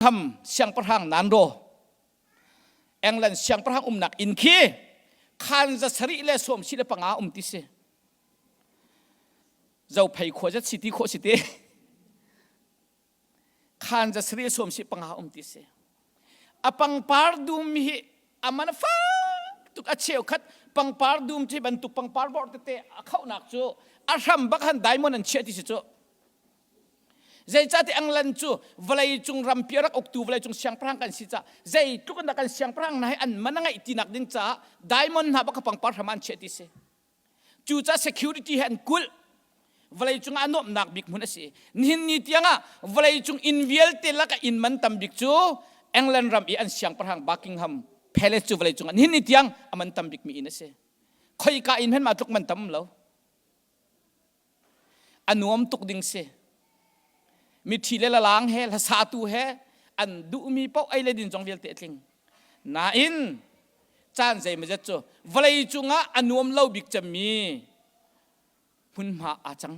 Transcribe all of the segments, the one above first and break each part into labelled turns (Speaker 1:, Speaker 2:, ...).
Speaker 1: Buckingham siangpahrang nan ro England siangpahrang umnak inn khi khan za sarih le sawm si le panga um ti si. Zophei khua zat si ti khawh si te. Khan za sarih le sawm si panga um ti si. A pangpar dum hi a man fak tuk a cheukhat pangpar dum cu bantuk pangpar bor tete a khauhnak cu a hram bak han diamond an chiah ti si cu. Zeicahtiah England cu vawleicung rampi a rak uktu vawleicung siangpahrang kan si caah zeitluk in dah kan siangpahrang hna hi an man a ngeih tinak ding caah diamond hna bak kha pangpar hram ah an chiah ti si. Cucaah security he an kulh. Vawleicung ah a nuamhnak bik hmun a si. Nihin ni tiangah vawleicung inn vialte lakah inn man tam bik cu England ram i an siangpahrang Buckingham Palace cu vawleicung ah nihin ni tiang a man tam bikmi inn a si. Khoika inn hmanh mah tluk man tam lo. A nuam tuk ding si. Mithi le lalang he hlasatu he an duhmi paoh ei le din zong vialte a tling. Nain caan zeimawzat cu vawlei cungah a nuam lo bik cemmi hmunhma aa cang.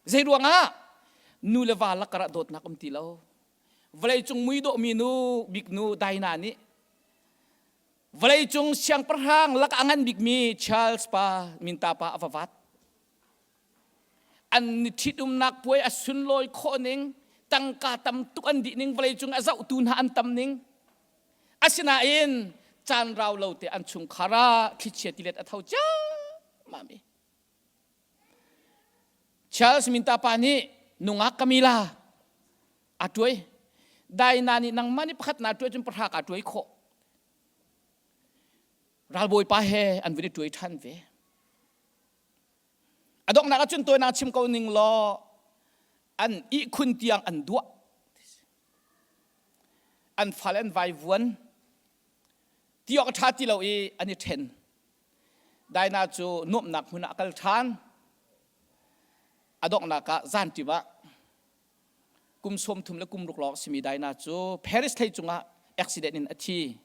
Speaker 1: Zei ruangah nu le va lakar ah dawtnak um ti lo. Vawleicung mui dawhmi nu bik nu Dinah nih Vawleicung siangpahrang lak a ngan bikmi Charles pa minta pa a va vat. An ni ṭhitumnak puai a sunlawi khawh ning, tangka tam tuk an dih ning, vawleicung a zohtu hna an tam ning. Asinain caan rau lo te an chungkhar ah thlichia tilet a tho ciammam i Charles minta pa nih nungak Camilla a tuai Daina nih nangmah nih pakhat na tuai cun pahra ka tuai khawh ralbawi pa he an vun i tuai ṭhan ve a donghnak ah cun tawinak chim ko ning law an ihkhun tiang an duah an fale an vaivuan ti awk a ṭha ti lo i an i ṭhen Daina cu nuamhnak hmun ah a kal ṭhan a donghnak ah zanṭim ah kum 30 le kum ruk lawng simi Dinah cu Paris hlei cungah accident in a thi.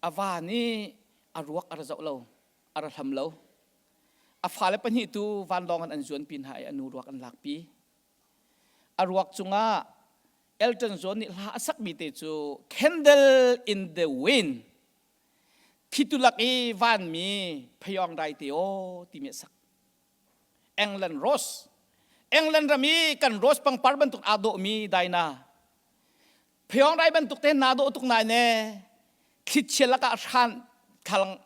Speaker 1: A va nih a ruak a ra zoh lo, a ra hlam lo. A fale pahnih tu vanlawng in an zuanpi hna i a nu ruak an lakpi. A ruak cungah Elton John nih hla a sakmi te cu Candle in the Wind Thlitu lak i vanmi phayawng dai te aw timi a sak. England Rose England ram i kan rose pangpar bantuk aa dawhmi Dinah Pheong rai bantuk te naa dawh tuk nai ne thlichia lakah hran thalang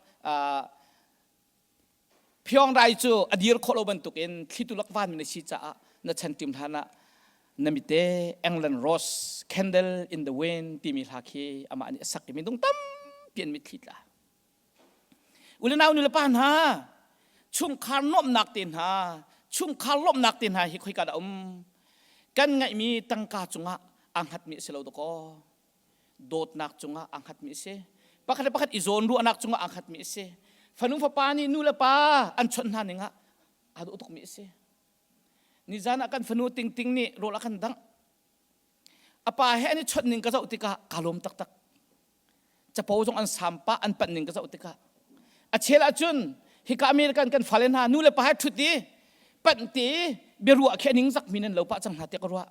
Speaker 1: Pheong rai cu a dir khawh lo bantukin thlitu lak van na si caah na chan tim hlan ah na mite England Rose Candle in the Wind timi hla khi amah nih a sak i minung tampi an mitthli tla. U le nau nu le pa hna chungkhar nuamhnak te hna chungkhar lawmhnak te hna hi khoika dah um kan ngeihmi tangka cungah aa hngatmi a si lo dakaw dawtnak cungah aa hngatmi a si pakhat le pakhat i zawnruahnak cungah aa hngatmi a si fanu fapa nih nu le pa an chawnh hna ning ah aa dawh tukmi a si nizan ah kan fanu tingting nih rawl a kan dangh a pa he an i chawnh ning ka zoh tikah kaa lawm taktak capo zong an sam pah an panh ning ka zoh tikah a chel ahcun hika American kan fale hna nu le pa he ṭhut i panh te biaruah khi a ning zak mi nan lo pah cang hna tiah ka ruah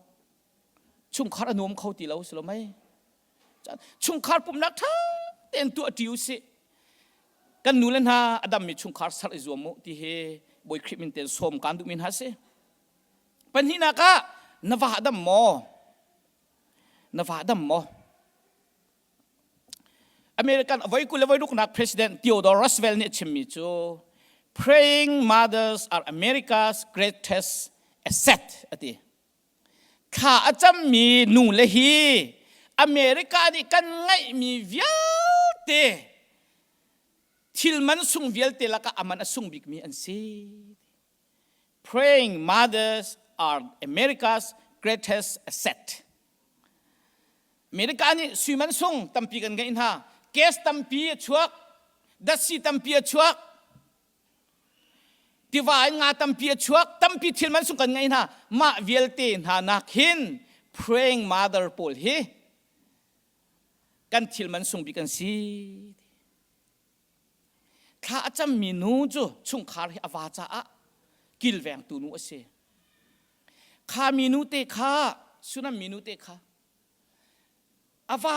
Speaker 1: chungkhar a nuam kho ti lo si lo mei chungkhar pumhnak ṭha tein tuah ṭi usih kan nu le hna a dammi chungkhar ser i zuam mu ti hi Bawi Khrih min tein sawm kaan duhmi hna si Pahnihnak ah na va dam maw? Na va dam maw? American voi 20 le voi ruknak President Theodore Roosevelt nih a chimmi cu praying mothers are America's greatest asset a ti. Thla a cammi nu le hi America nih kan ngeihmi vialte thil man sung vialte lakah a man a sung bikmi an si. Praying mothers are America's greatest asset. America nih sui man sung tampi kan ngeih hna. Gas tampi a chuak, datsi tampi a chuak, tiva in nga tampi a chuak, tampi thil man sung kan ngeih hna. Mah vialte hna nak hin praying mother pawl hi kan thil man sung bik an si. Thla a cammi nu cu chungkhar hi a va caah kilvengtu nu a si. Kha minu te kha Sunam minu te kha a va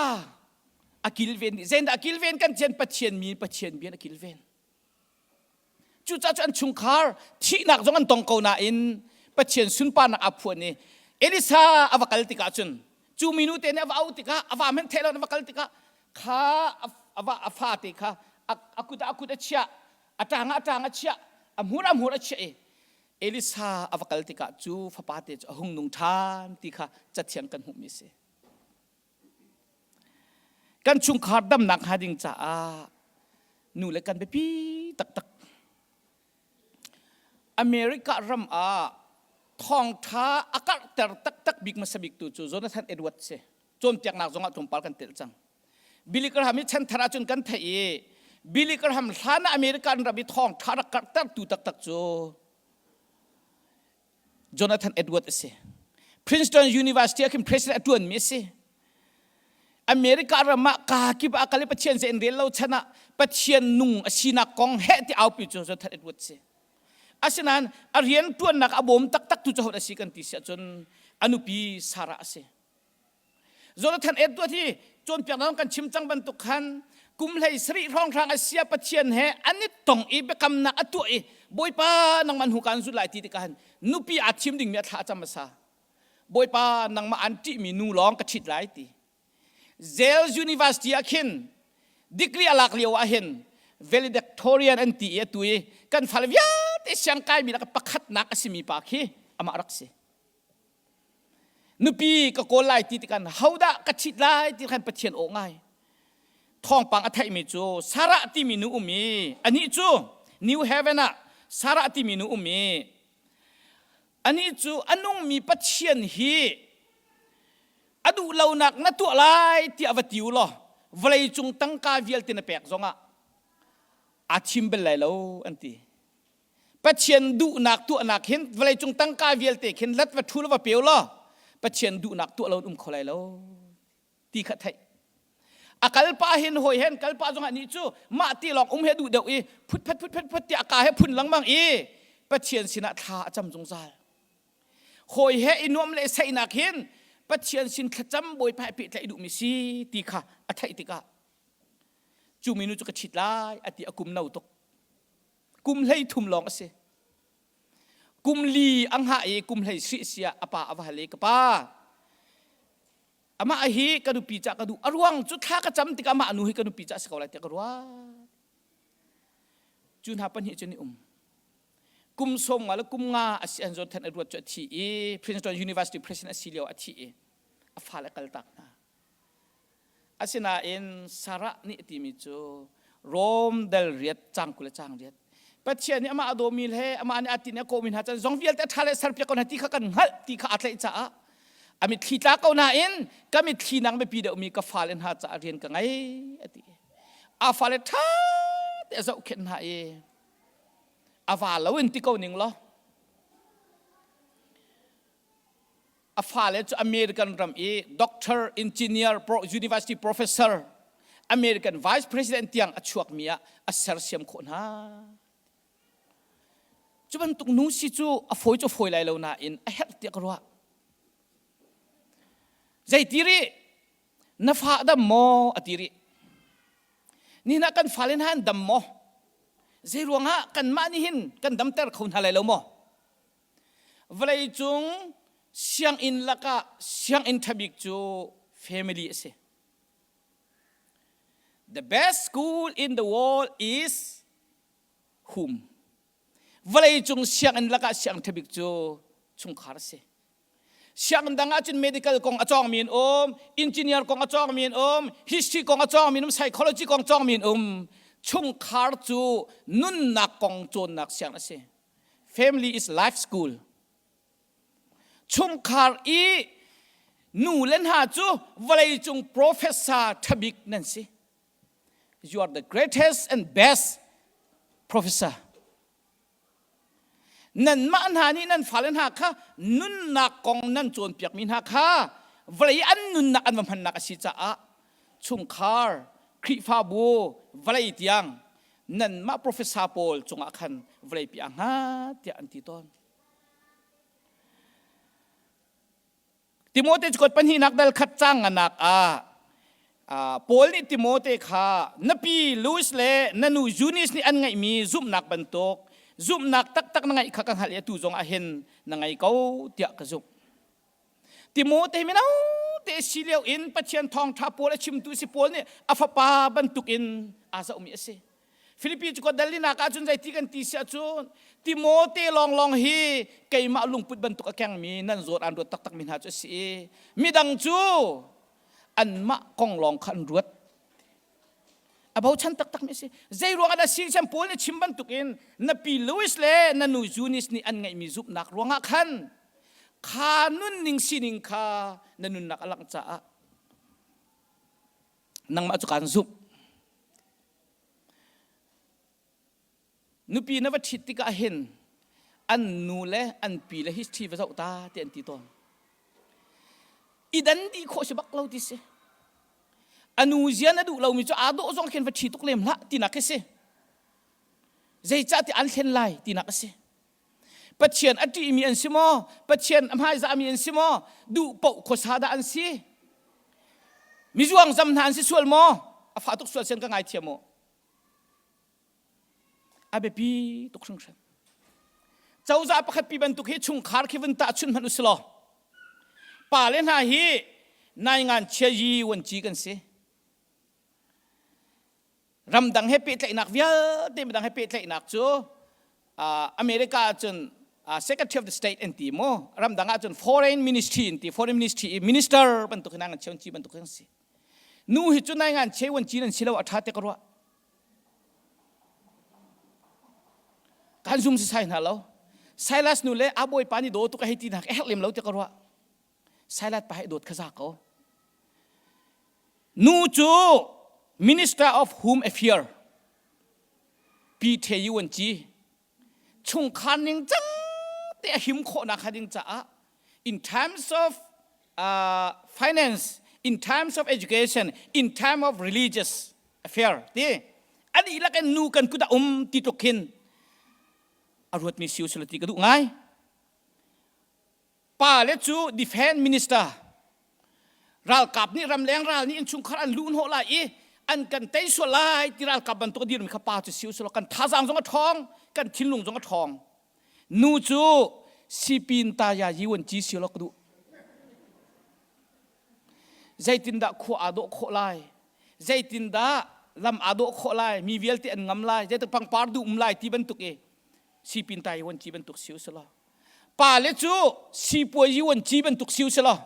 Speaker 1: a kilven dih. Zeidah a kilven kan tian Pathian mi Pathian bia a kilven. Cucaah cu an chungkhar thihnak zong an tong ko nain Pathian sunparnak aa phuan i Elisa a va kal tikah cun cu minu te nih a va auh tikah a va hmanh theh lo a va kal tikah kha a va a fate kha a kut ah a kut a chiah a ṭang ah a ṭang a chiah a hmur ah a hmur a chiah i Elisa a va kal tikah cu fapa te cu a hung nung ṭhan ti kha cathiang kan hmuhmi a si. Kan chungkhar damnak hnga ding caah nu le kan biapi taktak. America ram ah thawngṭha a karhter taktak bik hmasa bik tu cu Jonathan Edwards si. Cawnpiaknak zongah tlawmpal kan telh cang. Billy Graham hi chanthar ahcun kan theih i Billy Graham hlan ah American ram i thawngṭha rak karhtertu taktak cu Jonathan Edward a si. Princeton University ah khin president a ṭuanmi a si. America ram ah kaa kip ah kal i Pathian zei an rel lo chan ah Pathian nung a sinak kong heh ti aupi cu Jonathan Edward si. Asinain a rian ṭuannak a bawm taktak tu cu a si kan ti si ahcun a nupi Sarah a si. Jonathan Edward hi cawnpiaknak kan chim cang bantuk khan kum hlei sarih hrawnghrang a sia Pathian he an i tong i biakamnak a tuah i Bawipa nangmah hnu kaan zul lai ti tikah hin nupi aa thim dingmi a thla a cam hmasa. Bawipa nangmah an ṭihmi nu lawng ka ṭhit lai ti. Yale University ah khin degree a lak lio ah hin valedictorian an ti i atu i kan fale vialte siangkaimi lak pakhatnak a simi pa khi amah rak si. Nupi ka kawl lai ti tikhan hodah ka ṭhit lai ti khan Pathian aw ngai. Thawngpang a theihmi cu Sarah timi nu um i anih cu New Haven ah Sarah timi nu um i anih cu a nungmi Pathian hi a duh lonak na tuah lai tiah va ti u law vawlei cung tangka vialte na pek zongah aa thim bal lai lo an ti. Pathian duhnak tuahnak hin vawleicung tangka vialte khin lat va ṭhu va peu law Pathian duhnak tuah lo um kho lai lo ti kha theih. A kal pah hin hawi hen kal pah zongah nih cu mah ti lawng um he duh deuh i phutphet phutphet phut ti a ka he phun lengmang i Pathian sinah thla a cam zungzal. Hawi he i nuam le saihnak hin Pathian sin thlacam Bawipa he pehtlaih duhmi si ti kha a theih tikah cu minu cu ka ṭhit lai a ti a kum no tuk. Kum 13 lawng a si. Kum li a hngah i kum hlei sih siah a pa a va hal i ka pa amah hi ka nupi cah ka duh a ruang cu thla ka cam tikah amah nu hi ka nupi cah si ko lai tiah ka ruah. Cu hna pahnih cu ni um. Kum sawm nga le kum nga a si an zawn than a ruat cu a thi i Princeton University president a si lio a thi i a fale kal tak hna. Asinain Sarah nih a timi cu Rom dal riat cang 20 le cang riat. Pathian nih amah a dawmi le amah nih a tin i a kawhmi hna can zong vialte a ṭha le serpiak ko hna ti kha kan hngalh ti kha aa tlaih caah a mitthli tla ko nain ka mitthli nang biapi deuhmi ka fale hna caah rian ka ngei a ti. A fale ṭha te a zohkhenh hna i a va lo in ti ko ning law A fale cu American ram i doctor, engineer, pro, university professor, American vice president tiang a chuakmi ah a sersiam khawh hna. Cu bantuk nu si cu a fawi cu fawi lai lo nain a herh tiah ka ruah. Zeiti rih? Na fa dam maw? A ti rih. Nihin ah kan fale hna an dam maw? Zei ruangah kanmah nih hin kan damter kho hna lai lo maw? Vawleicung sianginn lakah sianginn ṭha bik cu family a si. The best school in the world is home. Vawleicung sianginn lakah sianginn ṭha bik cu chungkhar a si. Sianginn dang ahcun medical kong a cawngmi an um, engineer kong a cawngmi an um, history kong a cawngmi an um, psychology kong cawngmi an um. Chungkhar cu nunnak kong cawnnak sianginn a si. Family is life school. Chungkhar i nu le hna cu vawleicung professor ṭhabik nan si. You are the greatest and best professor. Nanmah hna nih nan fale hna kha nunnak kong nan cawnpiakmi hna kha vawlei an nunnak an va hmannak a si caah chungkhar, Khrihfabu, vawlei tiang nanmah professor pawl cungah khan vawleipi aa hngat tiah an ti tawn. Timote cakuat pahnihnak dal khat cang nganak ah Paul nih Timote kha na pi Louis le na nu Eunice nih an ngeihmi zumhnak bantuk zumhnak taktak na ngeih kha ka hngalh i atu zong ah hin na ngei ko tiah ka zumh. Timote mino te si lio in Pathian thawngṭha pawl a chimtu si Paul nih a fapa bantukin aa zohmi a si. Filipi cu dalinak ah cun zeiti kan ti si ahcun Timote lawnglawng hi keimah lungput bantuk a kengmi nan zawn an ruat taktakmi hna cu a si i midang cu anmah kong lawng kha an ruat. A bochan taktakmi a si. Zei ruangah dah si chan Paul nih chim bantukin na pi Louis le na nu Eunice nih an ngeihmi zumhnak ruangah khan kha nunning sining kha na nunnak a langh caah nangmah cu kaan zumh. Nupi na va ṭhit tikah hin an nu le an pi le history va zoh ta ti an ti tawn. I dan dih khawh si bak lo ti si. A nu zia na duh lomi cu aa dawh zong khin va ṭhi tuk lem hlah tinak khi si. Zeicah ti an thlen lai tinak a si. Pathian a ṭihmi an si maw? Pathian a hmaizahmi an si maw? Duh paoh khuasa dah an si? Mizuang zam hna an si sual maw? A fah tuk sual sian ka ngaithiam u. A biapi tuk hringhran. Cozah pakhat pi bantuk hi chungkhar khi vun tahchunh hmanh usilaw pa le hna hi naingan chia yi wan ci kan si. Ramdang he pehtlaihnak vialte midang he pehtlaihnak cu America ahcun Secretary of the State an ti mu ramdang ahcun Foreign Ministry an ti Foreign Ministry i minister bantuk hin an cheun ci bantuk an si nu hi cu nai ngan che wan ci nan si lo a tha te ka ruah kan zum si sai hna lo Silas nu le a bawipa nih daw tuk a hei ti hna ka herh lem lo te ka ruah Silas pa hei dawt kha za ko Nu cu Minister of Home Affair Pi The Yu an ci chungkhar ning cang te a him khawhnak kha ding caah in times of uh, finance in times of education in time of religious affair ti a dihlak in nu kan kut a um ti tluk khin a ruatmi si usila ti ka duh ngai Pa le cu defense minister ralkap nih ramleng ral nih innchungkhar an luh hnawh lai i an kan tei sual lai ti ralkap bantuk a dirmi kha pa cu si usulaw kan thazaang zong a ṭhawng kan thinlung zong a ṭhawng nu cu sipin ta ya yi wan ci si law ka duh zeitindah khua aa dawh khawh lai zeitindah lam aa dawh khawh lai mi vialte an ngam lai zeitik pangpar duh um lai ti bantuk i sipin ta yi wan ci bantuk si usulaw Pale cu sipuazi vuanci bantuk si usih law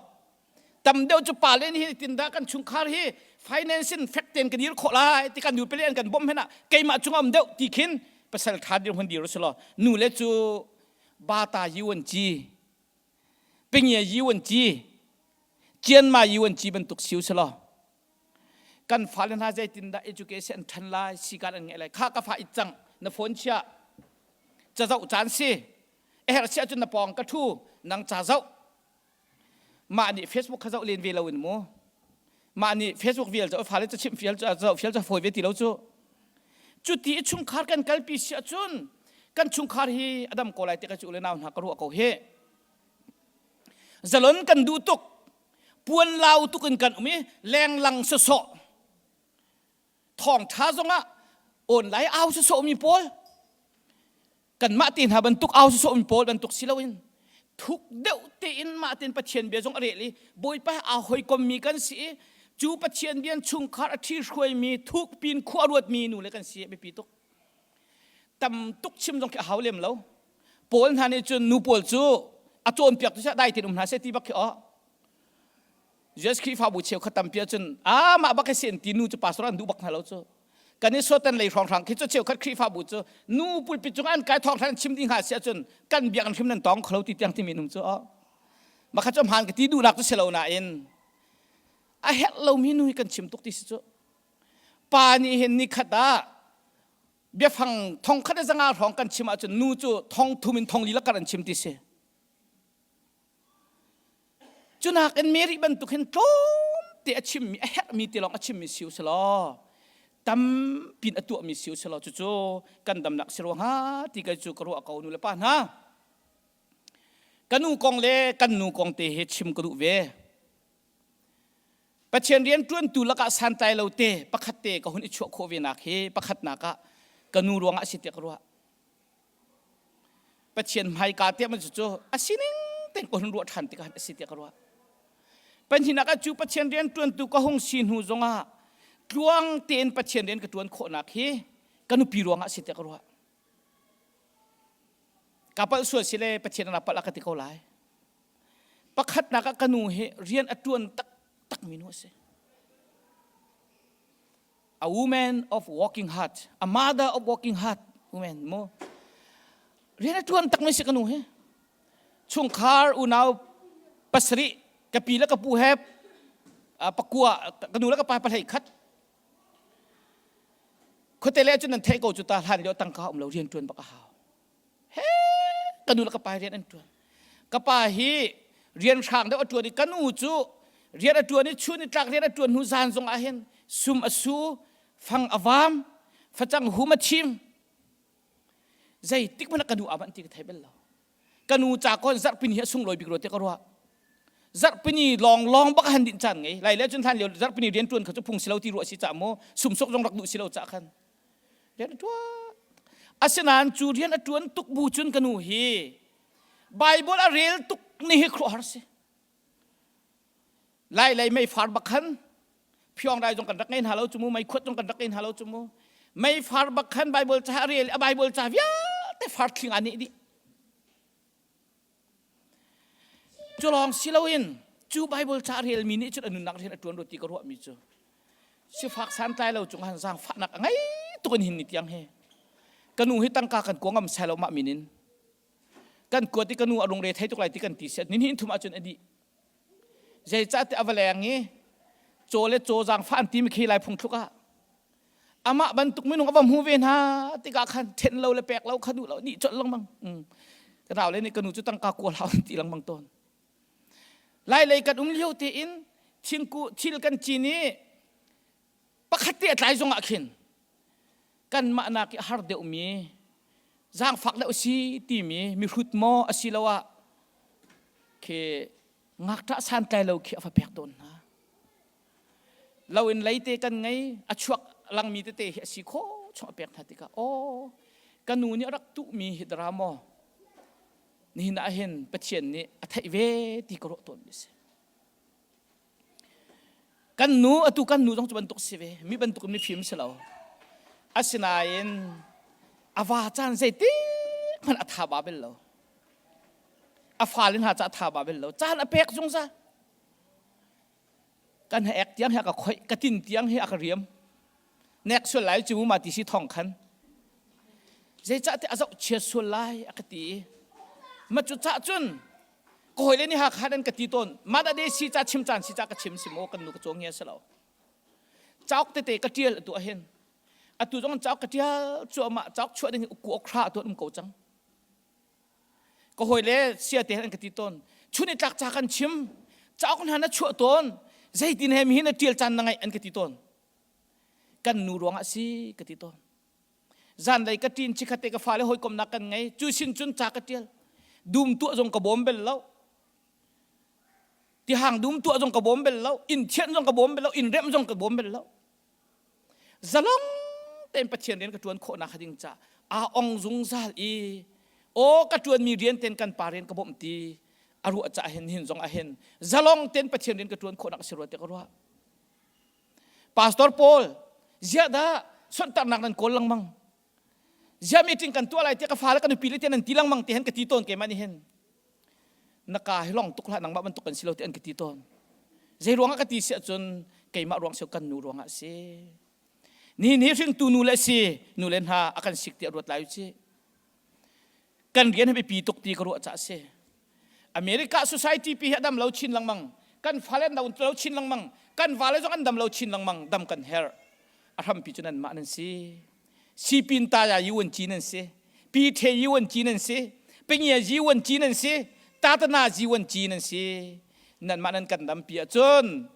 Speaker 1: tam deuh cu pale nih hi tindah kan chungkhar hi finance in fek tein kan dir khawh lai ti kan nupile an kan bawmh hen ah keimah cung um deuh ti khin pasal tha dirhmun dir usih law nule cu bata yi vuanci pingye yi vuanci cianma yi vuanci bantuk si usih law kan fale hna zeitindah education an ṭhan lai sikan an ngeih lai kha ka fa it cang na phone chia cazoh caan si a herh si ahcun na pawng ka ṭhu nang ca zoh mah nih Facebook kha zoh len ve lo in mu mah nih Facebook vial cu fale cu chimh fial cu zoh fial cu fawi ve ti lo cu cu ti i chungkhar kan kalpi si ahcun kan chungkhar hi a dam ko lai ti ka cu le nau hna ka ruah ko hi zalon kan duh tuk puan lau tuk in kan um i lenglang sawsawh thawngṭha zongah online au sawsawh mi pawl kanmah te hna bantuk au sawsawh mi pawl bantuk si loin thuk deuh tein mah tein Pathian bia zong a rel i Bawipa he aa hawikom mi kan si i cu Pathian bia chungkhar a ṭhi hruaimi thuk pin khua ruatmi nu le kan si a biapi tuk tam tuk chim zong khi a hau lem lo Paul hna nih cun nu pawl cu a cawnpiak tu dai tein um hna seh ti bak khi aw US Khrihfabu cheukhat tampi ahcun a mah bak hi si an ti nu cu pastor an duh bak hna lo cu kan i sotan lei hrawnghrang khi cu cheukhat Khrihfabu cu nu pulpit cung an kai thawng hran chim ding hnga si ahcun kan biak an hrim nan tong kholo ti tiang timi nung cu aw makha cu hmaan ka ti duhnak cu si lo nain a herh lomi nu hi kan chim tuk ti si cu pa nih hin ni khat ah biafang thong khat le zanga hrawng kan chim ahcun nu cu thong thum in thong li lakar an chim ti si cunak in Mary bantuk hin tlawmte a chimmi a herhmi te lawng a chimmi si usih law tampin a tuahmi si usih law cucu kan damnak si rua hnga ti kai cu ka ruah ko nu le pa hna. Ka nu kong le kan nu kong te hi chim ka duh ve. Pathian rian ṭuantu lakah santlai lo te pakhat te ka hun i chuah khawh ve nak hi pakhatnak ah ka nu ruangah a si tiah ka ruah. Pathian hmaika tiah man cu a sining tein ka hun ruah ṭhan tikah a si tiah ka ruah. Pahnihnak ah cu Pathian rian ṭuantu ka hung si hnu zongah tluang tein Pathian rian ka ṭuan khawhnak hi ka nupi ruangah a si tiah ka ruah. Ka palh sual si le Pathian na palh a ka ti ko lai. Pakhatnak ah ka nu hi rian a ṭuan taktak mi nu a si. A woman of working heart, a mother of working heart woman mu. Rian a ṭuan tak mi si ka nu hi. Chungkhar unau pasarih ka pi le ka pu he pakua ka nu le ka pa pahlei khat Khuate le cun nan theih ko cu ta hlan lio tangka um lo rian ṭuan bak a hau. He ka nu le ka pa rian an ṭuan. Ka pa hi rian hrang deuh a ṭuan i ka nu cu rian a ṭuan i chun i tlak rian a ṭuan hnu zan zong ah hin sum a su, fang a vam, facang hum a thim. Zeitik hmanh ah ka nu aa manh ti ka thei bal lo. Ka nu ca kon zarhpini hi a sunglawi bik rua ti ka ruah. Zarhpini lawng lawng bak han dinh caan ngei. Lai le cun hlan lio zarhpini rian ṭuan kha cu phung si lo ti ruah si ca mu sumsok zong rak duh si lo ca khan rian a ṭuan. Asinain cu rian a ṭuan tuk bu cun ka nu hi Bible a rel tuk ni hi khuaruahhar si. Lai lei meifar bak khan phiong rai zong kan rak ngei hna lo cu mu meikhuat zong kan rak ngei hna lo cu mu meifar bak khan Bible ca a rel a Bible ca vialte far thling aa nih dih cu lawng si loin cu Bible ca a relmi nih cun a nunnak rian a ṭuan rua ti ka ruahmi cu sifak santlai lo cung han zaangfahnak a ngei tuk in hin ni tiang hi ka nu hi tangka kan kuang ngam sai lo mah min in kan kuat i ka nu a lungre thei tuk lai ti kan ti siat ni hin thum ahcun a dih Zeicahtiah a va leng i caw le caw zaangfah an timi khi lai phungthluk ah amah bantuk minung a va hmu ve hna tikah khan then lo le pek lo kha duh lo nih colh lengmang. Ka nau le nih ka nu cu tangka kawl hau an ti lengmang tawn. Lai lei kan um lio tein thingku thil kan cin i pakhat te a tlai zong ah khin kanmah nak i har deuhmi zaangfak deuh si timi mihrut maw asiloah khi ngakṭah santlai lo khi a va pek tawn hna lo in leite kan ngei a chuak langmi tete hi a si kho chung a pek hna tikah aw ka nu nih a rak tuhmi hi dara maw nihin ah hin Pathian nih a theih ve ti ka ruah tawn mi si Kan nu atu kan nu zong cu bantuk si ve mi bantuk mifim si lo. Asinain a va caan zeitik hmanh a tha ba bel lo. A fale hna ca a tha ba bel lo. Caan a pek zungzal. Kan ha ek tiang hi a ka khoih, ka tin tiang hi a ka riam. Nek sual lai cu ma ti si thong khan. Zeicahtiah a zohchia sual lai a ka ti i ma cu cah cun ka hawile nih Hakha an ka ti tawn mah dah de si ca chim caan si ca ka chim si maw kan nu ka cawng hi a si lo cauk tete ka tial atu ahin atu zong cauk ka tial cuahmah cauk chuah ding hi uku okra atu an um ko cang ka hawile sia te an ka ti tawn chun i tlak ca kan chim cauk hna na chuah tawn zeitin he mi hi na tial caan na ngaih an ka ti tawn kan nu ruangah si ka ti tawn Zanlei ka ṭin chikkhat te ka fale hawikomnak kan ngei. Cu sin cun ca ka ṭial. Dum tuah zong ka bawm bel lo. Tihang dum tuah zong ka bawm bel lo. Inn thianh zong ka bawm bel lo. Inn remh zong ka bawm bel lo. Zalong tein Pathian rian ka ṭuan khawhnak ding ca aa ong zungzal i aw ka ṭuanmi rian ten kan pa rian ka bawmh ti a ruah ca hin hin zong ah hin zalong ten Pathian rian ka ṭuan khawhnak a si rua ti ka ruah. Pastor pawl ziah dah sonhtarnak nan kawl lengmang? Ziah meeting kan tuah lai tiah ka fale ka nupi le tiah nan ti lengmang ti han ka ti tawn keimah nih hin. Na ka hi long tuk hlah nangmah bantuk kan si lo ti an ka ti tawn. Zei ruangah ka ti si ahcun keimah ruang si kan nu ruangah si. Ni ni hringtu nu le si nu le hna a kan sik tiah ruat lai u ci. Kan rian hi biapi tuk ti ka ruah caah si. America society pi hi a dam lo chin lengmang. Kan fale an dam lo chin lengmang. Kan vale zong an dam lo chin lengmang. Dam kan herh. A hrampi cu nanmah nan si. Sipin ta ya yu an ci nan si. Pi the yu an ci nan si. Pingia yu an ci nan si. Tatana yu an ci nan si. Nanmah nan kan dam pi ahcun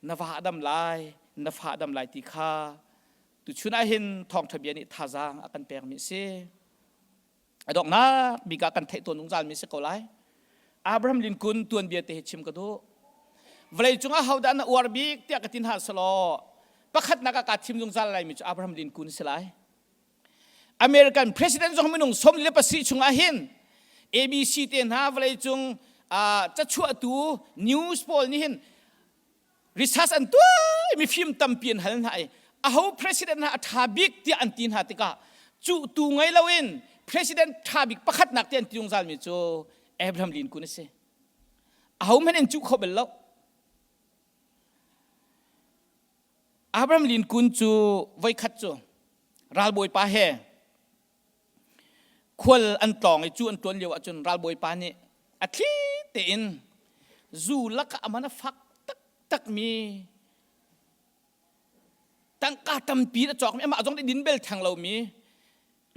Speaker 1: na va a dam lai, na fa a dam lai ti kha tuchun ah hin thawngṭha bia nih thazaang a kan pekmi a si. A donghnak bik ah kan theih tawn zungzalmi si ko lai. Abraham Lincoln tuanbia te hi chim ka duh. Vawlei cungah hodah na uar bik tiah ka tin hna selaw pakhatnak ah kaa thim zungzal laimi cu Abraham Lincoln si lai. American president zong minung 47 chungah hin ABC te hna vawlei cung cachuahtu news pawl nih hin research an tuah i mifim tampi an hal hna i aho president hna a ṭha bik tiah an ti hna tikah cu tu ngei loin president ṭha bik pakhatnak tiah an ti zungzalmi cu Abraham Lincoln a si. Aho hmanh in cuh kho bal lo. Abraham Lincoln cu voikhat cu ralbawipa he khual an tlawng i cu an ṭuan lio ahcun ralbawipa nih a thli tein zu lakah a man a fak taktakmi tangka tampi a cawkmi amah zong nih din bel theng lomi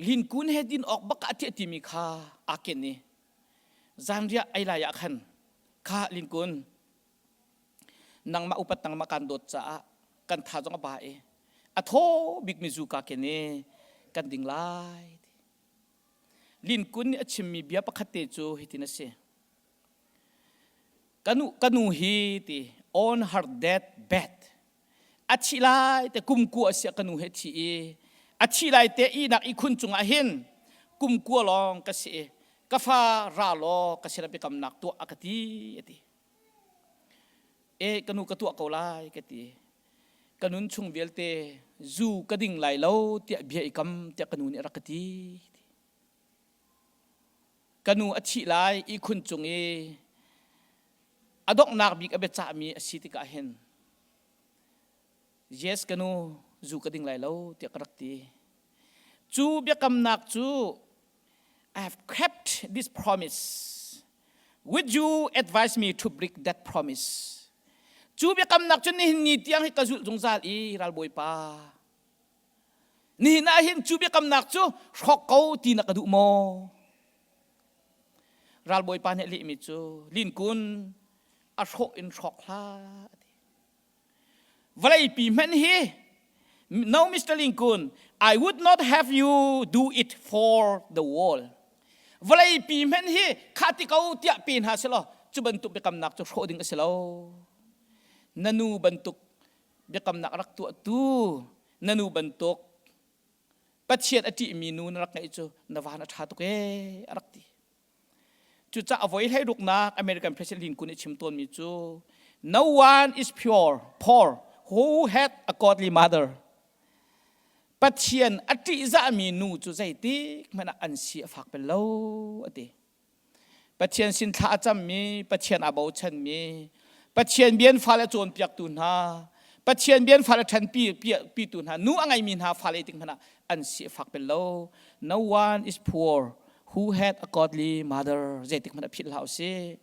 Speaker 1: linkun he din awk bak ah a thiah timi kha aa ken i zanriah ei lai ah khan kha linkun nangmah upat nangmah kan dawt caah kan tha zong a ba i a thaw bikmi zu ka ken i kan ding lai Linkun nih a chimmi bia pakhat te cu hitin a si kanu kanu hi ti on her death bed a thi lai te kum kua a sia kanu he thi i a thi lai te ihnak ihkhun cungah hin kum kua lawng ka si i ka fa ra law ka sin ah biakamnak tuah a ka ti a ti e ka nu ka tuah ko lai ka ti ka nun chung vialte zu ka ding lai lo tiah bia i kam tiah ka nu nih a rak ka ti ka nu a thih lai ihkhun cung i a donghnak bik a biacahmi a si tikah hin yes ka nu zu ka ding lai lo tiah ka rak ti cu biakamnak cu I have kept this promise. Would you advise me to break that promise? Cu biakamnak cu nihin ni tiang hi ka zulh zungzal i ralbawipa. Nihin ah hin cu biakamnak cu hrawk ko ti na ka duh maw? Ralbawipa nih a lehmi cu linkun a hrawh in hrawk hlah. Vawleipi hmanh hi No Mr. Lincoln, I would not have you do it for the world. Vawleipi hmanh hi kha ti ko tiah pe hna selaw cu bantuk biakamnak cu hrawh ding a si lo. Na nu bantuk biakamnak rak tuahtu na nu bantuk Pathian a ṭihmi nu na rak ngeih cu na van a ṭha tuk ee a rak ti. Cucaah a voi hleiruknak American President Lincoln nih chim tawnmi cu No one is pure, poor who had a godly mother. Pathian a ṭihzahmi nu cu zeitik hmanh ah an si a fak bel lo a ti. Pathian sin thla a cammi, Pathian aa bochanmi, Pathian bian fale cawnpiaktu hna, Pathian bian fale ṭhanpi pitu hna, nu a ngeimi hna fale tik hmanh ah an si a fak bel lo. No one is poor who had a godly mother zeitik hmanh a philh hlah usih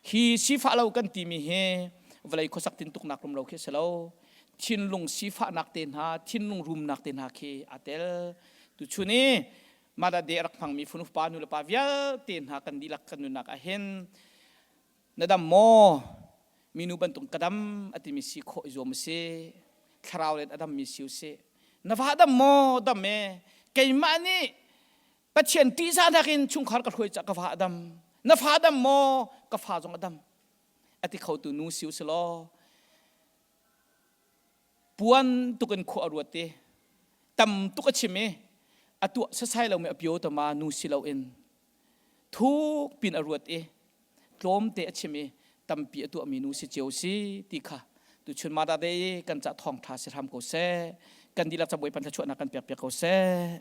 Speaker 1: hi sifah lo kan timi hi vawlei khuasak tintuknak rum lo khi si lo thinlung sifahnak te hna thinlung rumnak te hna khi aa tel tuchun i Mother Day rak hmangmi fanu pa nu le pa vialte hna kan dihlak kan nunnak ah hin na dam maw minu bantuk ka dam a timi si khawh i zuam si thlarau len a dammi si usih na va dam maw dam e keimah nih Pathian ṭihzahnak in chungkhar ka hruai cah ka fa a dam. Na fa dam maw? Ka fa zong a dam. A ti khotu nu si u law puan tuk in khua a ruat i tam tuk a chim i a tuah sasai lomi a pio tama nu si loin thuk pin a ruat i tlawmte a chim i tampi a tuahmi nu si cio si ti kha tuchun Mother Day i kan cah thawngṭha si hram ko seh kan dihlak cabuai pan thluachuahnak kan pek piak ko seh.